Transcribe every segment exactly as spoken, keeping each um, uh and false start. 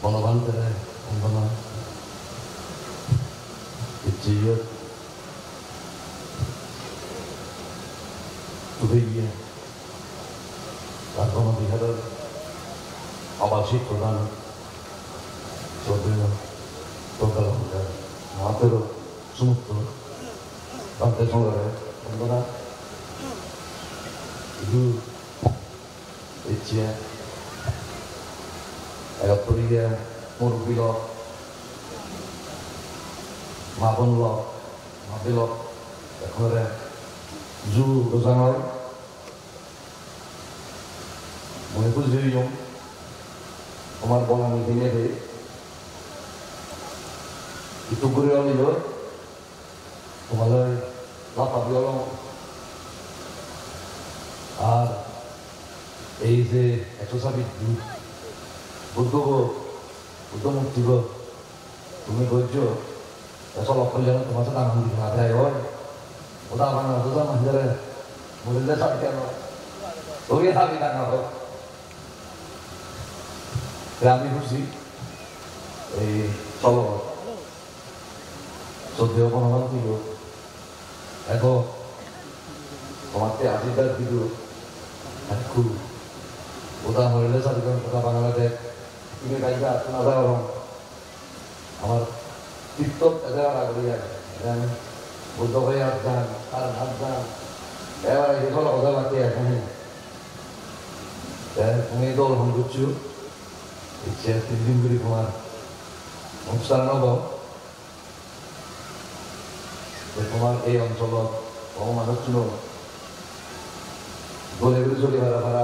Bonobhantere bondona. Ecche iyot tube iye Rajbana Biharor abasik pradhan Sroddheyo Proggalbhante Mahathero Sumutto Bhante Songhore bondona. Idu ecche egot puriye murubbi lok, ma bon lok, ma bi lok, ekkunore ju gojang oi. Mui huji oyong, tomar bolani hine de, ituk guri oliyoi, tomaloi lap pabi olong. Ar ei je ekso sabit Buddho, Buddho go, Buddho murti go, tumi gojjo, te solok holle tomar se dangor di na dai oi. Oda bana oda manjere, murile sat keno. Tumi habi dangor ho. Te ami huji, ei solok. Sroddheyo Bonobhante go. Ego, tomatte ashirbad dibo. Ekku. Oda horile sat keno, oda Bangladesh. Tumi gaida, tumi oda orong. Amar tirthot ejara guri age. Jen Buddho Gayat jan, Sarnath jan. Ebare hi holo hoda baki age. Te tumi dol hom goccho. Ecche tin din guri tomar onusthan obo. Te tomar ei oncholot obo manucchuno dole guri soli para para,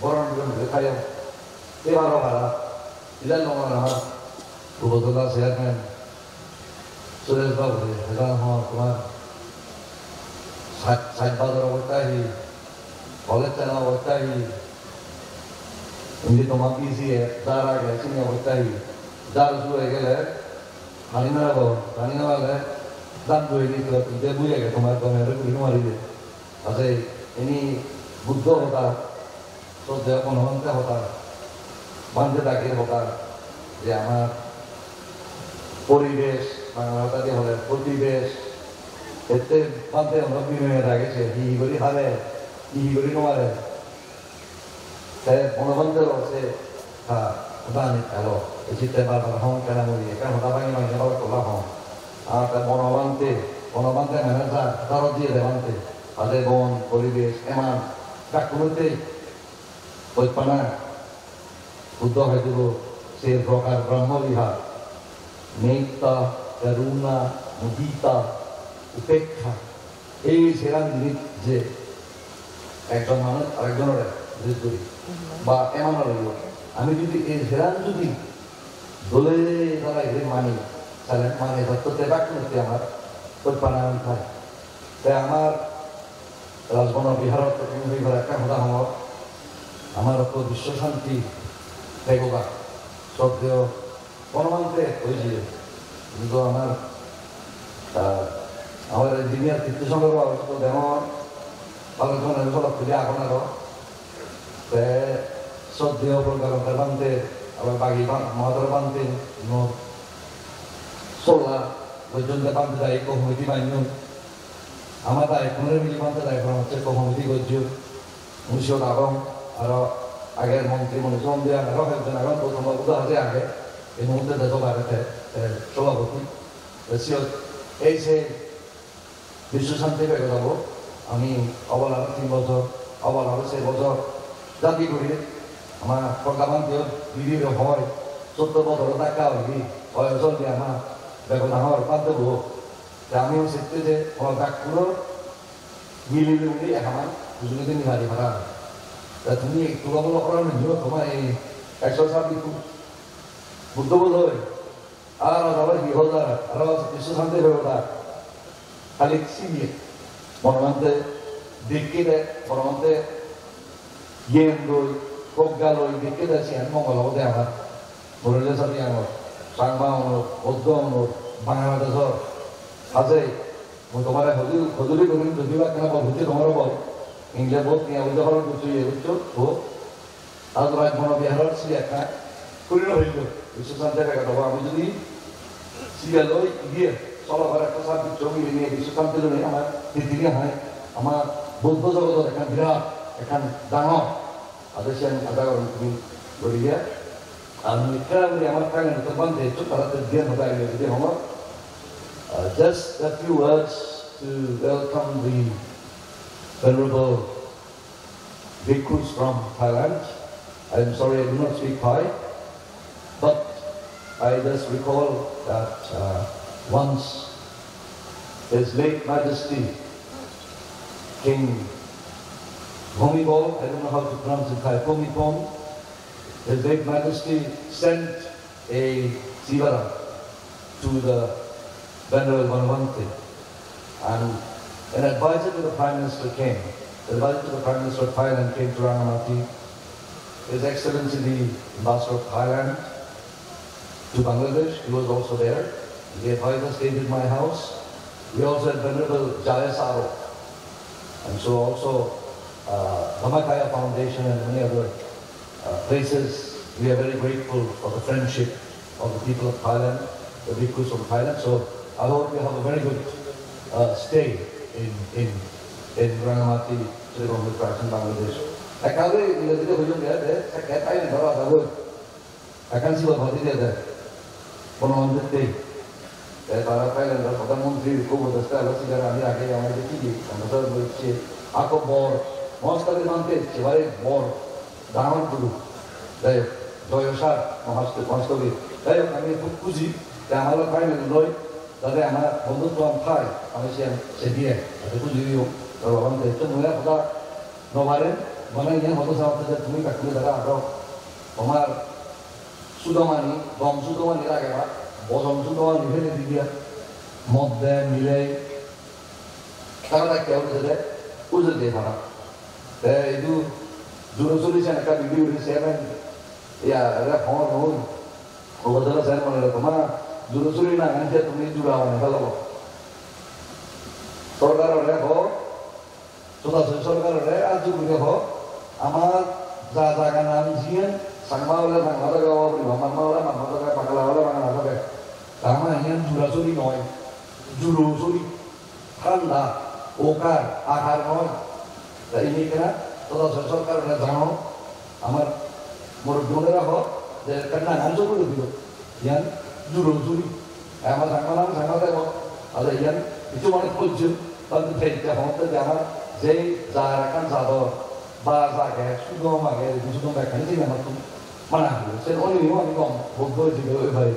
boron boron guri thaiyo. Te baro para, Hilal Nongor amar Purbotola chairman Suresh Babu, Hilal Nongor tomar saj, saj bador obosta hi, college chana obosta hi, indi tomar B C A jar age sini obosta hi, jar uju oi gele pani no ebo, pani no pale dan doi di to, inde bui age tomar gome re guri no mari de. Ase ini Buddho hoda, Sroddheyo Bonobhante hoda, Bhante dagir hoda, je amar poribesh, Bangla hodadi hole poribesh, ette Bhante ono binoye dage se hi hi guri habe, hi hi guri no pare. Te Bonobhantero se ta hodani elo, ei sitte bar bar hong kena muri, ekkan hoda bangi bangi abar tola hong. Ar te Bonobhante, Bonobhante mane jar, jaro diye de Bhante. Ade bon, poribesh, eman, bekkunottei bojpana, Buddho hoi dibo, ser prokar Brahmo Vihar, metta, karuna, mudita, upekkha. Ei seran jinis je ekjon manuj arekjonore jinis guri, ba emanore yo, ami jodi ei seran jodi dole dale guri mani, sale mani sotto te bekkunottei amar bojpana thai. Te amar Rajbana Biharot tumi hoi paro ekkan hoda hongor, amar ekko biswa shanti pegok, sroddheyo Bonobhante hoi jiye. Hintu amar, ah, amar engineer Tirtho Shankar babu to degongor, balujon aro solok tuli agon aro. Te sroddheyo Proggalbhante Bhante, abar bagi Bha-, Mahathero Bhante, no, sola, loijon de Bhante dai ekko committee banyon. Ama dai ekkunore mili Bhante dai ekko committee gojjon. Mui siyot agong, aro age montri Moni Sohon de age, aro hoyekjon agon, Gautam Babu do haje age, ei muhurte de sobar te, te sobhapoti. Te siyot ei se Biswa Shanti Pegok obo, ami obolaro tin bojor, obolaro sei bojor, jadi guri ama Progga Bhanteyo didi re hoi, sottor bojor dakka oye, boyos oye ama bego dangor Bhante bo. Te ami sette je hono dakkuno mili mili ek ama bujuli dini pari para. Te tumi ekku bolo ora ni toma ei ekso sabbi Buddho bolo oi. Ar aro hi hoda, aro Biswa Shanti hoda. Khali siye. Bonobhante dekke de, Bonobhante gyan loi, progga loi dekke de siyan mongol obode amar. Murile sabi amar. Changma onor, Buddho onor, Bangladeshor. Haje, mui tomare hojuli, hojuli gurim, jodi ba ekkana bol hojje tomar bol. Ingle bohut niya bujja horon goccho, iye goccho, to. Ar Rajbana Biharor siye ekka Purino hoyto, Biswa Santi Ekadaba, ami jodi sibe loi iye, solo gore ekko sar biccho milinei Biswa Santi loi amar titiri hai, amar Buddho jogodot ekkan birat, ekkan dangor, ade siyan ada orang tumi goriya. Ami kera gori amar kangen to bande to tara te diyan hoda iye jodi hono. Uh, just a few words to welcome the Venerable bhikkhus from Thailand. I am sorry, I do not speak Thai, but I just recall that, uh, once His late Majesty King Bhumibol, I don't know how to pronounce in Thai, Bhumibol, His late Majesty sent a Sivara to the Venerable Vanavante. And an advisor to the Prime Minister came. The advisor to the Prime Minister of Thailand came to Rangamati. His Excellency the Ambassador of Thailand to Bangladesh, he was also there. The advisor stayed at my house. We also had Venerable Jaya Saro. And so also, uh, Dhammakaya Foundation and many other uh, places. We are very grateful for the friendship of the people of Thailand, the bhikkhus from Thailand. So I hope you have a very good, uh, stay in, in, in Rangamati, Sri Gombe Prasin, Bangladesh. Ekka guri Ingreji te hoyong de, de, ekka time dhora jabo. Ekkan siba bhati de de. Kono manjor te. Te tara Thailand-or pradhan mantri, upo upodeshta elo, sigar ami age amar je ki di, amar to boiche, ako bor, mohasthabi bhante, sebare bor, dangor guru. Jai hok, Joyosar, mohasthabi, mohasthabi. Jai hok, ami hub khushi, je amar loi Thailand loi, jate amar bondhutto an thai, ami siyan se diye, jate khushi oiyo, to bhante, to mui ar hoda no pare, mane iyan hoda sa hoda je tumi kakure dara aro, tomar sudomani, gom sudomani rage na, bojom sudomani fele didiya, modde, milei, tara dakke ujede, ujede para. Te idu juro suri sen ekka video uri sen, ya, ere hon hon, ogodara sen mane toma juro suri na ante tumi jura mane felo. Sorkar ore ho, Sodasoi sorkarore arju guri ho, amar ja jaga nan jiyen, Changma ole Changma jaga obo puribo, Marma ole Marma jaga, Bangala ole Bangala jaga. Tara mane iyan jurasuri noi, jurosuri, thanda, okar, akar noi. Ta ini ekkena Sodasoi sorkarore jano, amar murubbi unore ho, je ekkan nangan jurusuri dibo. Iyan jurosuri. Ama Changma nang Changma debo. Aro iyan hissu manuj bujjon, bantu thei te homotte je amar jei jar ekkan jador, baj age, sudom age, ridi sudom bekkani jini amattun mana hoi. Sen oni niyo ami gom Buddho oi jibe oi pari,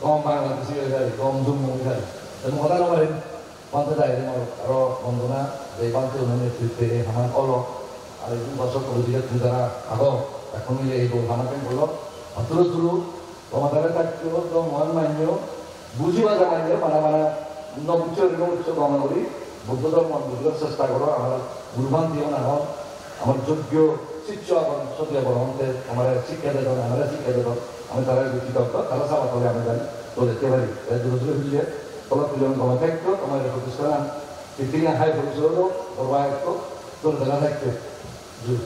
gom Bangladeshi oi pari, gom Jummo oi pari. Te mo hoda no parim, bhante dai de mor aro bondona, je bhante unor netritte ei haman olo, ar ei dui bojor pore jile tumi tara ago, bekkun mile ei dol haman ken golo, ar turu turu Tomadare thakko, to mon manyo, bujiba ja manyo, bana bana, no bujjo, no bujjo, gom guri, Buddho dhormo bujibar chesta goro, amar guru bhante un agon, amar joggo siccho agon, sottiyo agon, te amare sikkha dedon, amare sikkha dedon, ami tara kritoggo, tara saba tole ami jani, tole te pari, te duro duro hille, tole tujon gom thakko, tomar ei protisthanan, prithibi hai porisoy olo, gorba ekko, tole tara thakko. Ju.